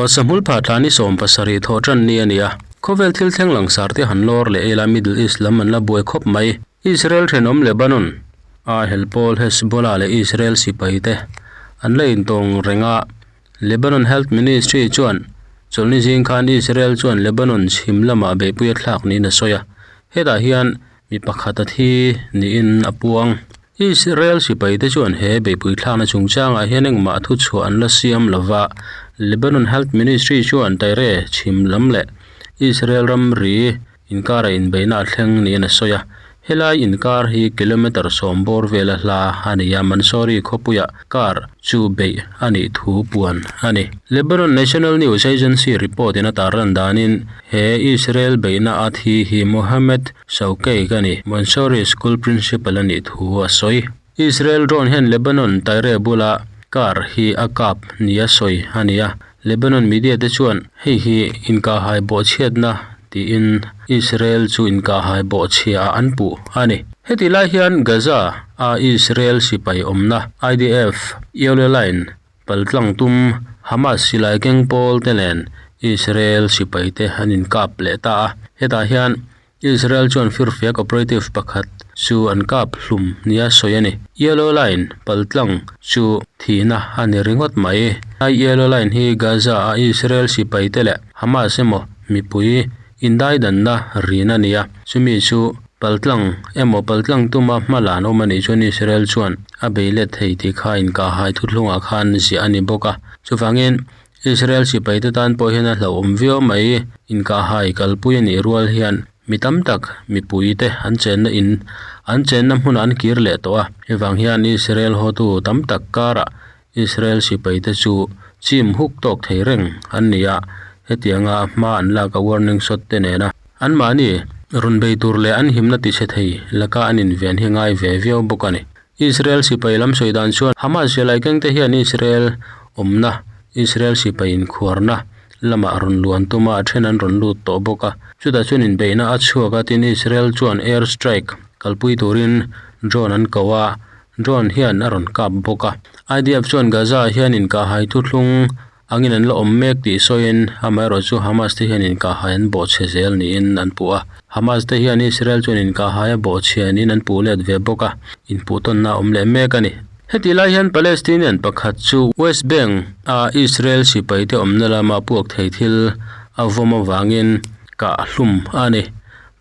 Aw Sahmulpha thla ni 17 thawh tan ni a ni a, khawvel thil thleng langsar te han lawr leh ila Middle East lam an la buai khawp mai. Israel thenawm Lebanon a helpawl Hezbollah leh Israel sipai te an la intawng reng a, Lebanon Health Ministry chuan chawlhni zing khan Israel chuan Lebanon chhim lamah beihpui a thlak niin a sawi a, hetah hian mi pakhat a thi niin a puang. Israel sipaite chuan he beihpui thlakna chungchangah hian engmah thuchhuah an la siam lo va, Lebanon Health Ministry chuan Tyre chhim lam leh Israel ramri inkara inbeihna a thleng niin a sawi a. Helai inkar hi kilometre sawm bawr vela hla a ni a, Mansouri khawpuia car chu beih a nih thu puan a ni. Lebanon National News Agency report in a tarlan danin he Israel beihna a thi hi Mohammed Shaukeik a ni, Mansouri School Principal a nih thu a sawi. Israel drone hian Lebanon Tyre bula car hi a kap nia sawi a ni a, Lebanon media te chuan hei hi inkahhai bawhchhiatna tiin Israel chu inkahhai bawhchhia ah an puh a ni. Heti lai hian Gaza a Israel sipai awmna IDF Yellow Line paltlang tum Hamas silai keng pawl te nen Israel sipai te an inkap leh ta a, hetah hian Israel chuan firfiak operative pakhat chu an kap hlum nia sawi a ni. Yellow Line paltlang chu thihna a ni ringawt mai. Lai Yellow Line hi Gaza a Israel sipai te leh Hamas emaw mipui indaidanna rin a ni a, chumi chu paltlang emaw paltlang tuma hma lan awm a nih chuan Israel chuan a bei let thei tih kha inkahhai thuthlungah khan ziah a ni bawk a. Chuvangin Israel sipaite tan pawh hian a hlauhawm viau mai. Inkahhai kalpui a nih rual hian mi tam tak mipuite an chenna in an chenna hmunah an kir leh tawh a. Hei vang hian Israel hawtu tam tak karah Israel sipaite chu chim huk tawk thei reng an ni a. Hetianga hma an lak a warning shot te nena anmahni rawn bei tur leh an himna tichhe thei laka an inven hi ngai ve viau bawk a ni. Israel sipai lam sawi dan chuan Hamas sialai kengte hian Israel awmna, Israel sipai inkhuarna lamah rawn luan tum a, a then an rawn lut tawh bawk a. Chutah chuan inbeihna a chhuak a, tin Israel chuan air strike kalpui turin drone an ko a, drone hian a rawn kap bawk a. IDF chuan Gaza ah hian inkahhai thuthlung Angin an la awm mek tih sawiin amaherawh chu Hamas te hian inkahhai an bawhchhe zel niin an puh a. Hamas te hian Israel chuan inkahhai a bawhchhia niin an puh let ve bawk a, inpuhtawnna a awm leh mek a ni. Hetih lai hian Palestinian pakhat chu West Bank a Israel sipaite awmna lama puak thei thil a vawm avangin kah hlum a ni.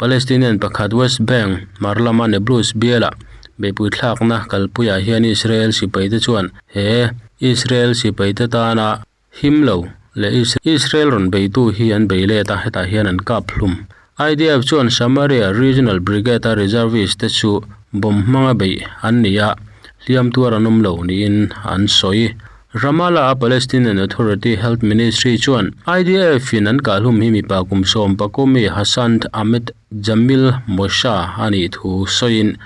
Palestinian pakhat West Bank hmar lama Nablus biala beihpui thlakna kalpuiah hian Israel sipaite chuan he Israel sipaite tana him lo leh Israel rawn beitu hi an bei let a, hetah hian an kap hlum. IDF chuan Samaria Regional Brigade-a reservist te chu bomb hmanga beih an ni a, hliam tuar an awm lo niin an sawi. Ramallah-a Palestinian Authority Health Ministry chuan IDF-in an kahhlum hi mipa kum sawm pakawmi Hassan Ahmed Jamil Mosha a nih thu sawiin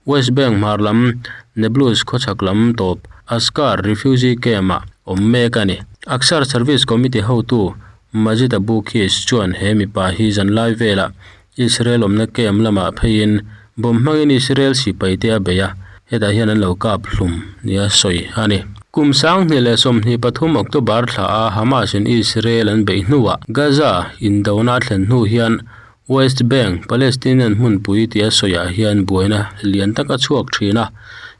West Bank hmar lam Nablus khawchhak lam tawp Askar refugee camp-ah awm mek a ni. Aksar Service Committee hotu Majid Abu Khis chuan he mipa hi zanlai velah Israel awmna camp lamah pheiin bomb hmangin Israel sipaite a bei a, hetah hian an lo kap hlum nia sawi a ni. Kum 2023 October thla a Hamas in Israel an beih hnuah Gaza indona a thlen hnu hian West Bank, Palestinian hmunpui tia sawiah hian buaina lian tak a chhuak thin a.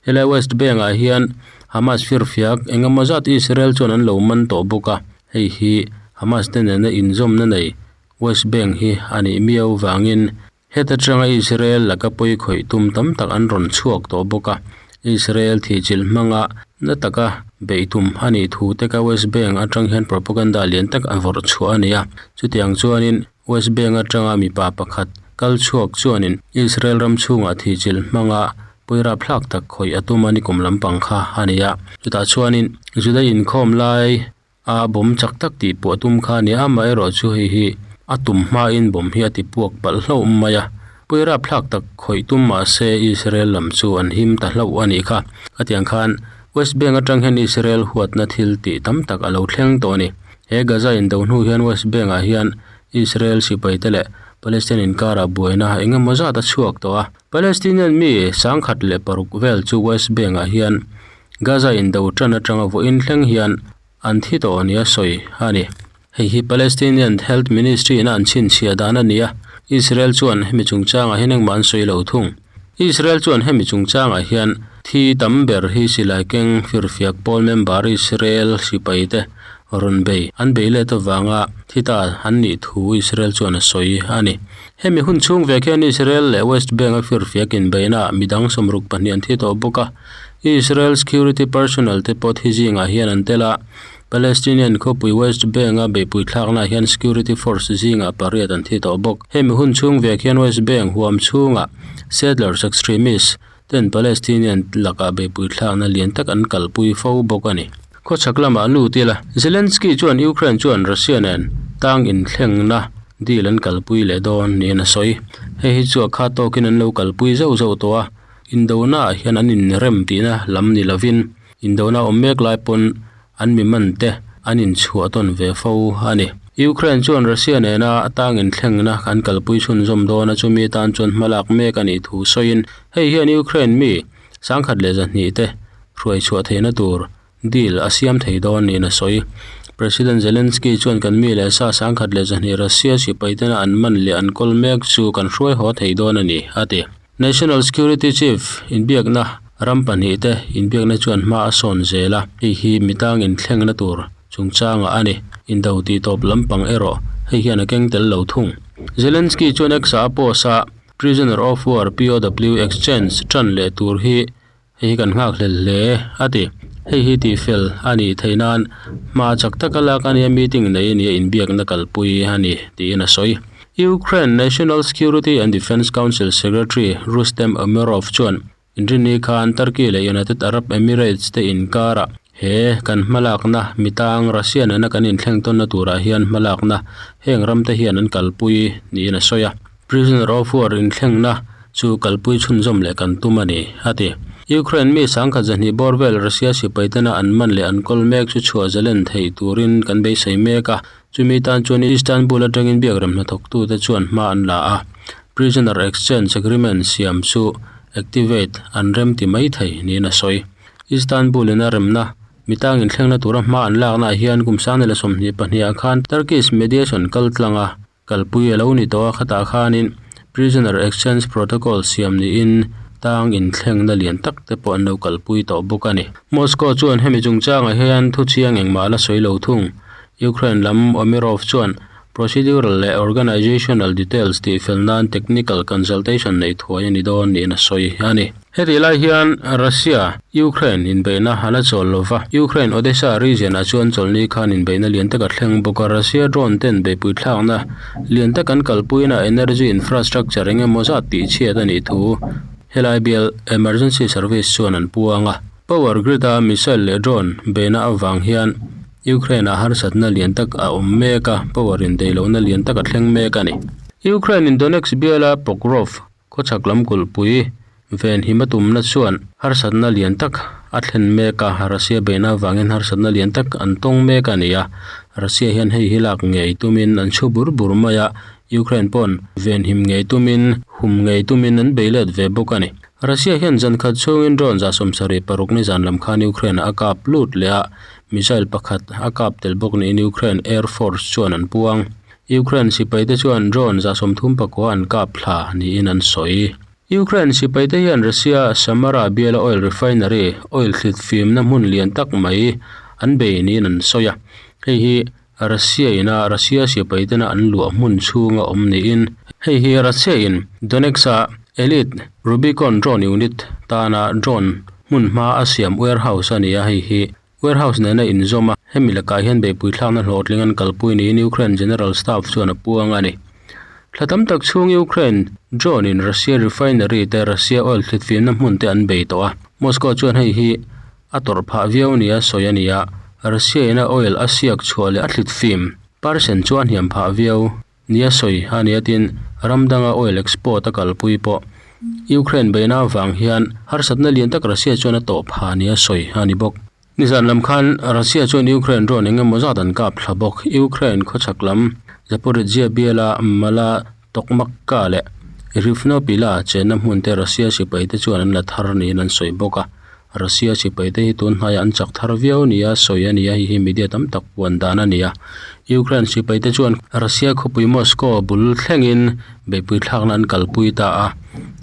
Helai West Bank ah hian Hamas firfiak eng emaw zat Israel chuan an lo man tawh bawk a, hei hi Hamas te nena inzawmna nei West Bank hi a nih miau vangin heta tanga Israel laka pawi khawih tum tam tak an rawn chhuak tawh bawk a. Israel thihchilh hmanga na taka beih tum a nih thu te kha West Bank atang hian propaganda lian tak a vawrh chhuah a ni a. Chutiang chuanin West Bank atanga mipa pakhat kal chhuak chuanin Israel ram chhungah thihchilh hmanga pawirap hlak tak khawih a tum a ni kum lampang kha a ni a. Chutah chuanin Juda inkhawm lai a bawm chak tak tih pawh a tum kha a ni a, amaherawh chu hei hi a tum hmain bawm hi a ti puak palh hlauh mai a, pawirap thlak tak khawih tum mah se Israel lam chu an him ta hlauh a nih kha. Khatiang khan West Bank atang hian Israel huatna thil tih tam tak a lo thleng tawh a ni. He Gaza indo hnu hian West Bank ah hian Israel sipai te leh Palestine inkarah buaina eng emaw zat a chhuak tawh a. Palestinian mi 1006 vel chu West Bank ah hian Gaza indo tan atanga vawiin thleng hian an thi tawh nia sawi a ni. Hei hi Palestinian Health Ministry in a an chhinchhiah dan a ni a, Israel chuan hemi chungchangah hian engmah an sawi lo thung. Israel chuan hemi chungchangah hian thi tam ber hi silai keng firfiak pawl member Israel sipai te rawn bei an bei let avanga thi ta an nih thu Israel chuan a sawi a ni. Hemi hun chhung vek hian Israel leh West Bank a firfiak inbeihnaah midang 62 an thi tawh bawk a, Israel security personnel te pawh thi zingah hian an tel a, Palestinian khawpui West Bank-a beihpui thlaknaah hian security force zingah pariat an thi tawh bawk. Hemi hun chhung vek hian West Bank huam chhungah settlers extremists ten Palestinian lakah beihpui thlakna lian tak an kalpui fo bawk a ni. Khawchhak lamah lut ila, Zelensky chuan Ukraine chuan Russia nen tang inthlengna deal an kalpui leh dawn niin a sawi. Hei hi chu a kha tawkin an lo kalpui zauh zauh tawh a, indonaah hian an inrem tihna lam ni lovin indona awm mek lai pawn an mi man te an inchhuah tawn ve fo a ni. Ukraine chuan Russia nena tang inthlengna an kalpui chhunzawm dawn a, chumi tan chuan hmalak mek a nih thu sawiin hei hian Ukraine mi 1200 te hruai chhuah theihna tur deal a siam thei dawn niin a sawi. President Zelensky chuan kan mi leh sa 1200 Russia sipai tena an man leh an kawl mek chu kan hruai haw thei dawn a ni, a ti. National Security Chief inbiakna ram pahnihte inbiakna chuan hma a sawn zel a, hei hi mitang inthlengna tur chungchangah a ni. Indo tih tawp lampang erawh hei hian a keng tel lo thung. Zelensky chuan X-ah a post a, Prisoner of War, POW, exchange tan leh tur hi Hei hi kan nghakhlel hle a ti. Hei hi tihfel a nih theih nan hma chak taka lak a nia meeting nei a nia inbiakna kalpui a ni tiin a sawi. Ukraine National Security and Defence Council Secretary Rustem Umerov chuan Inrinni khan Turkey leh United Arab Emirates te inkarah he kan hmalakna mitang Russia nena kan inthleng tawnna turah hian hmalakna heng ramte hian an kalpui niin a sawi a. Prisoner of War inthlengna chu kalpui chhunzawm leh kan tum a ni, a ti. Ukraine mi 1200 bawr vel Russia sipai tena an man leh an kawl mek chu chhuah zalen theih turin kan beisei mek a, chumi tan chuan Istanbul atangin biakrem hnathawktute chuan hma an la a, Prisoner Exchange Agreement siam chu activate an rem ti mai thei niin a sawi. Istanbul in a remna mitang inthlengna tura hma an laknaah hian kum 2022 ah khan Turkish mediation kaltlanga Kalpui a lo ni tawh a, khatah khanin Prisoner Exchange Protocol siam niin tang inthlengna lian tak te pawh an lo kalpui tawh bawk a ni. Moscow chuan hemi chungchangah hian thuchiang engmah la sawi lo thung. Ukraine lam Umerov chuan procedural leh organizational details tihfel nan technical consultation neih thuai a ni dawn niin a sawi a ni. Hetih lai hian Russia, Ukraine inbeihna a la chawl lo va, Ukraine Odesa region ah chuan chawlhni khan inbeihna lian tak a thleng bawk a, Russia drone ten beihpui thlakna lian tak an kalpuina energy infrastructure eng emaw zat tih chhiat a nih thu helai bial emergency service chuan an puang a. Power grid a missile leh drone beihna avang hian Ukraine ah harsatna lian tak a awm mek a, power indeihlohna lian tak a thleng mek a ni. Ukraine in Donetsk biala Pokrov Khawchhak lam kulhpui venhim a tumna chuan harsatna lian tak a thlen mek a, Russia beihna avangin harsatna lian tak an tawng mek a ni a, Russia hian hei hi lak ngei tumin an chhu bur bur mai a, Ukraine pawn venhim ngei tumin hum ngei tumin an bei let ve bawk a ni. Russia hian zan khat chhungin drone 76 nizan lam khan Ukraine ah a kap lut leh a, missile pakhat a kap tel bawk niin Ukraine Air Force chuan an puang. Ukraine sipaite chuan drone 39 an kap thla niin an sawi. Ukraine sipaite hian Russia Samara biala oil refinery, oil thlit fimna hmun lian tak mai an bei niin an sawi a. Hei hi Russia ina Russia sipaitena an luah hmun chhunga awm niin hei hi Russia in Donetsk-a elite Rubicon drone unit tana drone hmun hma a siam warehouse a ni a, hei hi Warehouse nena inzawm a, hemi lakah hian beihpui thlakna hlawhtling an kalpui niin Ukraine General Staff chuan a puang a ni. Thla tam tak chhung Ukraine drone in Russia refinery te Russia oil thlitfimna hmun te an bei tawh a, Moscow chuan hei hi a tawrh phah viau nia sawi a ni a, Russia in a oil a siak chhuah leh a thlitfim percent chu a hniam phah viau. Nia sawi a nia tin ram danga oil export a kalpui pawh Ukraine beihna avang hian harsatna lian tak Russia chuan a tawh pha nia sawi a ni bawk. Nizan lam khan Russia chuan Ukraine drone eng emaw zat an kap thla bawk. Ukraine khawchhak lam Zaporizhzhia biala Mala Tokmakka leh Rivnopil-a chenna hmun te Russia sipai te chuan an la thar niin an sawi bawk a. Russia sipaite hi tun hnaiah an chak thar viau nia sawi a ni a, hei hi media tam tak puan dan a ni a. Ukraine sipaite chuan Russia khawpui Moscow bul thlengin beihpui thlakna an kalpui ta a,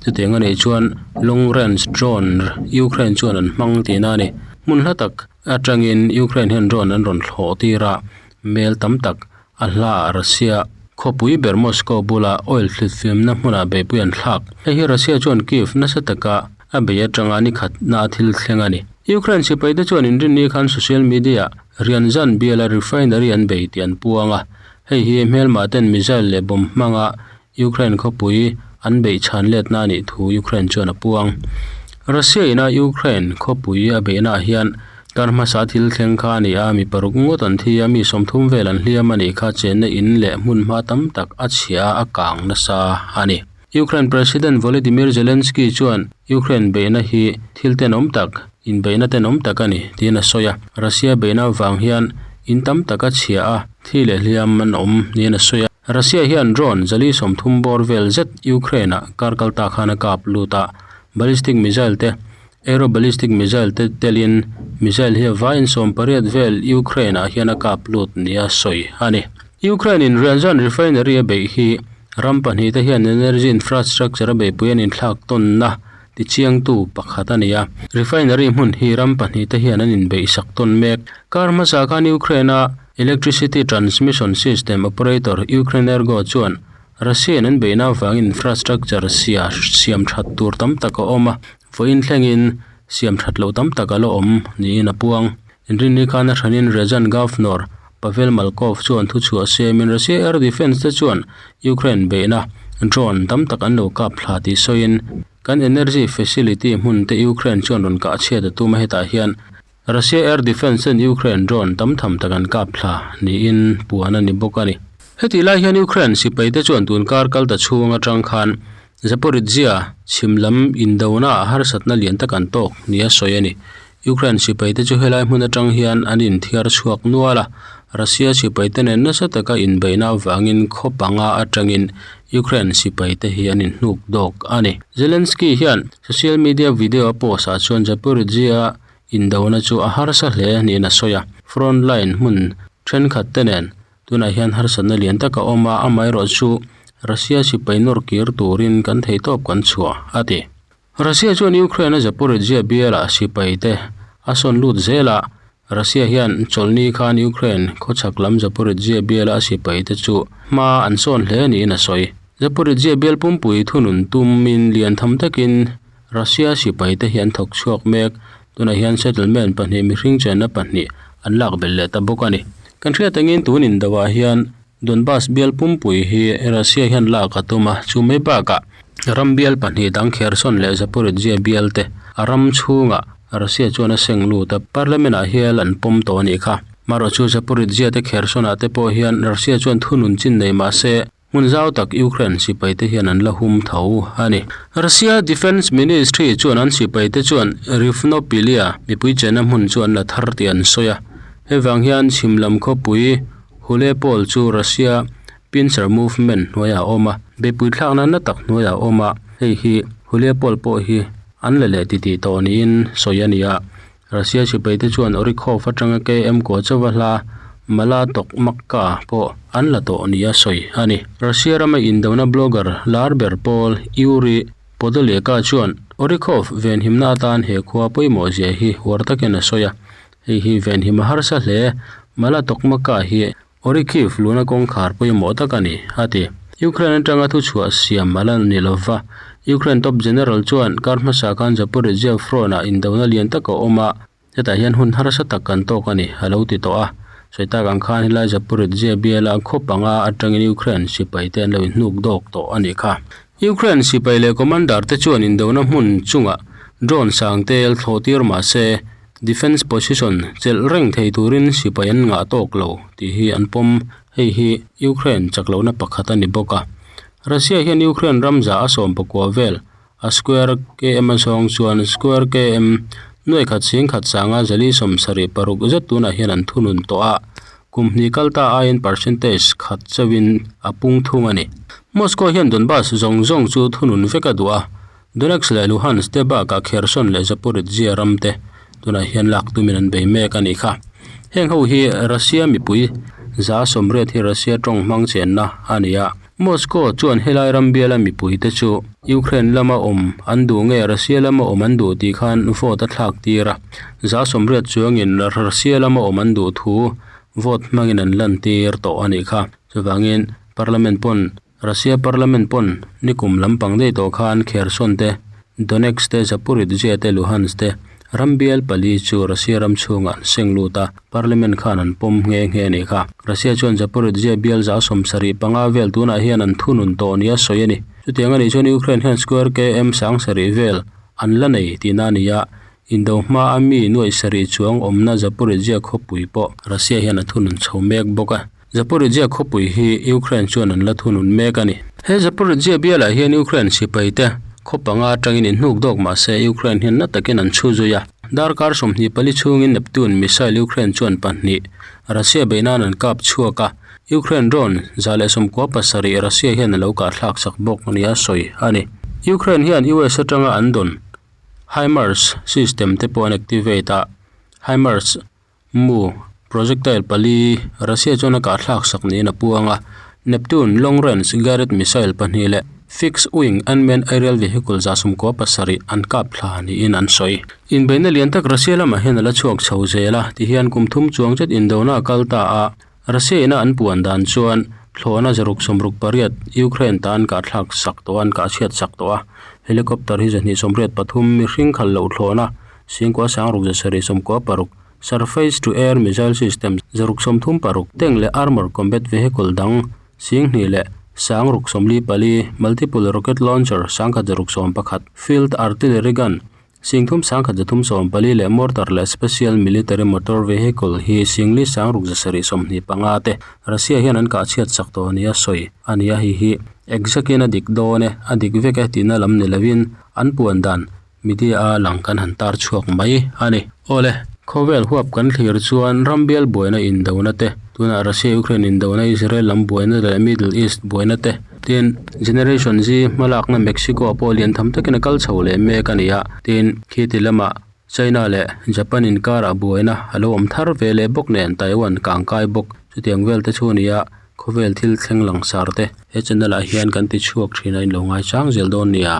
chutiang a nih chuan long range drone Ukraine chuan an hmang tihna a ni. Hmun hla tak atangin Ukraine hian drone an rawn thlawh tir a, mel tam tak A hlaah Russia khawpui ber Moscow bula oil thlitfiamna hmunah beihpui an thlak. Hei hi Russia chuan Kyiv nasa taka a bei atanga ni khatna thil thleng a ni. Ukraine sipaite chuan inrinni khan social media-ah Ryazan biala refinery an bei tih an puang a. Hei hi hmelmah ten missile leh bomb hmanga Ukraine khawpui an beih chhan letna a nih thu Ukraine chuan a puang. Russia ina Ukraine khawpui a beihnaah hian kar hmasa thil thleng kha a ni a, mi paruk ngawt an thi a, mi 30 vel an hliam a nih kha chenna in leh hmunhma tam tak a chhia a kang nasa a ni. Ukraine President Volodymyr Zelensky chuan Ukraine beihna hi thil tenawm tak, inbeihna tenawm tak a ni tiin a sawi a, Russia beihna avang hian in tam tak a chhia a, thi leh hliam an awm niin a sawi a. Russia hian drone zali 30 bawr vel zet Ukraine-ah kar kal ta khan a kap lut a, ballistic missile te, aero-ballistic missile te telin missile hi a vaiin 18 vel Ukraine-ah hian a kap lut nia sawi a ni. Ukraine-in Ryazan refinery a beih hi ram pahnihte hian energy infrastructure a beihpui an inthlak tawnna tichiangtu pakhat a ni a. Refinery hmun hi ram pahnihte hian an inbeihsak tawn mek. Kar hmasa khan Ukraine-a Electricity Transmission System Operator Ukrenergo chuan Russia-in an beihna avangin infrastructure sia siam that tur tam tak a awm a, vawiin thlengin siam that loh tam tak a la awm niin a puang. Inrinni khan a hranin Ryazan Governor Pavel Malkov chuan thuchhuah siamin Russia Air Defence te chuan Ukraine beihna drone tam tak an lo kap thla tih sawiin kan energy facility hmun te Ukraine chuan rawn kah chhiat a tum a, hetah hian Russia Air Defence ten Ukraine drone tam tham tak an kap thla niin puan a ni bawk a ni. Hetih lai hian Ukraine sipaite chuan tun kar kal ta chhung atang khan Zaporizhzhia chhim lam indona ah harsatna lian tak an tawk nia sawi a ni. Ukraine sipaite chu helai hmun atang hian an inthiar chhuak nual a, Russia sipaite nen nasa taka inbeihna avangin khaw panga atangin Ukraine sipaite hi an inhnuk dawk a ni. Zelensky hian social media video a post ah chuan Zaporizhzhia Indona chu a harsa hle niin a sawi a, front line hmun thenkhat te nen tunah hian harsatna lian tak a awm a, amaherawh chu Russia sipai nawr kir turin kan theihtawp kan chhuah, a ti. Russia chuan Ukraine a Zaporizhzhia bialah sipai te a sawn lut zel a, Russia hian chawlhni khan Ukraine khawchhak lam Zaporizhzhia biala a sipai te chu hma an sawn hle niin a sawi. Zaporizhzhia bial pumpui thunun tumin lian tham takin Russia sipaite hi an thawk chhuak mek. Tunah hian settlement pahnih mihring chenna pahnih an lak belh leh ta bawk a ni. Kan hriat angin tun indoah hian Donbas bial pumpui hi Russia hian lak a tum a, chu mai bakah ram bial pahnih dang Kherson leh Zaporizhzhia bial te a ram chhungah Russia chuan a seng lut a, parliament ah hial an pawm tawh a nih kha. Marawh chu Zaporizhzhia te Kherson ah te pawh hian Russia chuan thunun chin nei mahse, Hmun zau tak Ukraine sipaite hian an la hum tho a ni. Russia Defence Ministry chuan an sipaite chuan Rivnopilya mipui chenna hmun chu an la thar tih an sawi a. Hei vang hian chhim lam khawpui Hulepol chu Russia pincer movement hnuaiah a awm a, beihpui thlakna na tak hnuaiah a awm a, hei hi Hulepol pawh hi an la leh titih tawh niin sawi a ni a. Russia sipaite chuan Orikhov atanga KM Kochova hla Mala Tokmakka pawh an la tawh nia sawi a ni. Russia rama indona blogger lar ber pawl Yuri Podolyaka chuan Orikhov venhimna atan he khua pawimawh zia hi huar takin a sawi a, hei hi venhim a harsa hle. Mala Tokmakka hi Orikhiv luna kawngkhar pawimawh tak a ni, a ti. Ukraine atanga thuchhuah siam a la ni lova, Ukraine top general chuan kar hmasa khan Zaporizhzhia front-ah indona lian tak a awm a, hetah hian hun harsa tak kan tawk a ni, a lo ti tawh a. Sawi tak ang khan helai Zaporizhzhia biala khaw panga atangin Ukraine sipaite an lo inhnuk dawk tawh a nih kha. Ukraine sipai leh commander te chuan indona hmun chungah drone sang tel thlawh tir mah se, Defence position chelh reng thei turin sipai an ngah tawk lo tih hi an pawm. Hei hi Ukraine chak lohna pakhat a ni bawk a. Russia hian Ukraine ram za a sawm pakua vel a square km a zawng chuan square km nuai khat sing khat sanga zali 76 zet tunah hian an thunun tawh a, kum hnih kal ta aiin percentage khat chauhin a pung thung a ni. Moscow hian Donbas zawng zawng chu thunun vek a duh a. Donetsk leh Luhansk te bakah Kherson leh Zaporizhzhia ram te tunah hian lak tumin an bei mek a nih kha. Heng ho hi Russia mipui 80% hi Russia tawng hmang chenna a ni a. Moscow chuan helai ram biala mipui te chu Ukraine lama awm an duh nge Russia lama awm an duh tih khan vote a thlak tir a. 80% chuangin Russia lama awm an duh thu vote hmangin an lan tir tawh a nih kha. Chuvangin Parliament pawn Russia Parliament pawn nikum lampang daih tawh khan Kherson te, Donetsk te, Zaporizhzhia te, Luhansk te ram bial pali chu Russia ram chhungah an seng lut a, Parliament khan an pawm nghe nghe a nih kha. Russia chuan Zaporizhzhia bial 75 vel tunah hian an thunun tawh nia sawi a ni. Chutiang a nih chuan Ukraine hian square km 7000 vel an la nei tihna a ni a, Indo hma a mi nuaih sarih chuang awmna Zaporizhzhia khawpui pawh Russia hian a thunun chho mek bawk a. Zaporizhzhia khawpui hi Ukraine chuan an la thunun mek a ni. He Zaporizhzhia bialah hian Ukraine sipai te khaw panga atangin inhnuk dawk mah se Ukraine hian na takin an chhu zui a. Darkar 24 chhungin Neptune missile Ukraine chuan pahnih Russia beih nan an kap chhuak a. Ukraine drone 197 Russia hian a lo kah thlak sak bawk nia sawi a ni. Ukraine hian US atanga an dawn HIMARS system te pawh an activate a, HIMARS mu projectile pali Russia chuan a kah thlak sak niin a puang a, Neptune long range guided missile pahnih leh fixed wing unmanned aerial vehicle 97 an kap thla niin an sawi. Inbeihna lian tak Russia lamah hian a la chhuak chho zel a, tihian kum thum chuang zet indona a kal ta a, Russia ina an puan dan chuan thlawhna 668 Ukraine tan kah thlak sak tawh a, an kah chhiat sak tawh a. Helicopter hi 283 mihring khalh loh thlawhna 9676 surface to air missile system 636 tank leh armour combat vehicle dang 2644 multiple rocket launcher 1611 field artillery gun 31 314 leh mortar leh special military motor vehicle hi 4675 te Russia hian an kah chhiat sak tawh nia sawi a ni a, hei hi exact in a dik dawn e, a dik vek e tihna lam ni lovin an puan dan media a lang kan han tar chhuak mai a ni. Awle, khawvel huap kan thlir chuan ram bial buaina indona te, tunah Russia Ukraine indona, Israel lam buaina leh Middle East buaina te, Tin, Generation Z hmalakna Mexico pawh lian tham takin a kal chho leh mek a ni a, tin, khiti lamah China leh Japan inkarah buaina a lo awm thar ve leh bawk nen Taiwan kangkai bawk. Chutiang vel te chu a ni a, khawvel thil thleng langsar te he channel ah hian kan ti chhuak thin a, in lo ngaichang zel dawn nia.